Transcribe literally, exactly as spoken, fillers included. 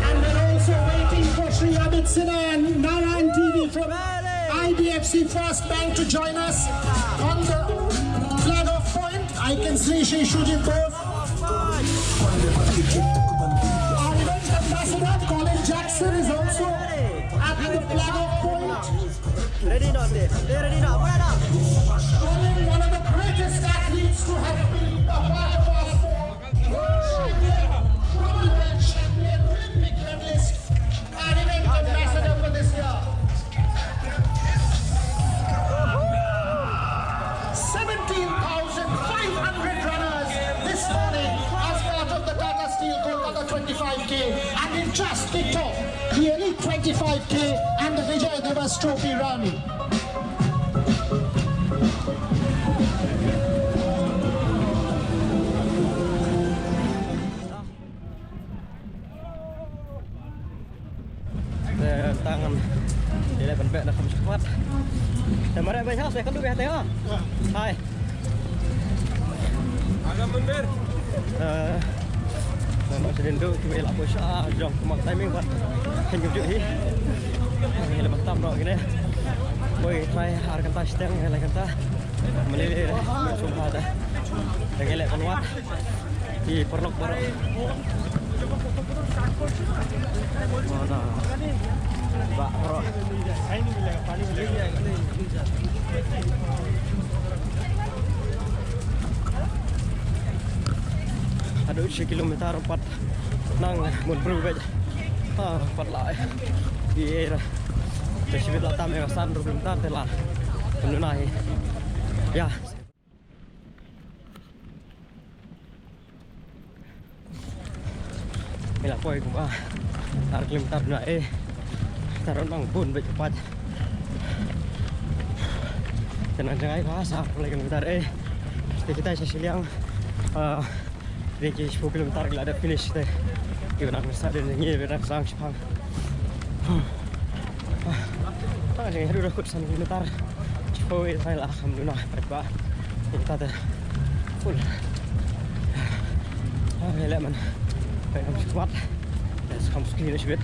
And we're also waiting for Shri Amit Sinha and Narayan T V from I D F C First Bank to join us on the flag off point. I can see Shri Shujit Bose. Our event ambassador, Colin Jackson, is also at the flag off point. Ready not there. They ready not. Showing one of the greatest athletes to have been a part of our sport. World champion, Olympic medalist, and event ambassador for this year. Seventeen thousand five hundred runners this morning as part of the Tata Steel Kolkata twenty-five K, and it just kicked off the Elite twenty-five K and the Vijay Diwas Trophy run. Te tang ïa leh ban beh na kum skwat. Te mare bai ha se kan du beh te ha. Hai. Agam mundur. Eh, na ma sdin du ki la poi sha jong kumang timing bad. Kan ju hi. Ïa leh ban tam noh kine. Poi try ar kynta shiteng, lai kynta. Mane sum ha da. Dang ïa leh ban wad. Ki paralok baroh. Ba baroh. Haduh shi kilometer pat nang mun bru bad. Ah, pat lai. Ïa ra. Te shibit la tam ïa ka san kilometer te la. Kumno na hi. Ïa. Ngi la poi kumba ar kilometer duna eh. Taron nang bun bad cepat. Tenang jangai ba sa ar kilometer eh. Te kita sha shiliang. Ah, dei ki shiphew kilometer ki la dep finish te. Ki nang sa dei ngi nang sang shipang. Ah, jeng haduh da kut san kilometer. Shiphew i trai la kham duna pat ba. Kita te full. Ah, ïa leh man. Pat kham squat. Yes, kham squat shibit.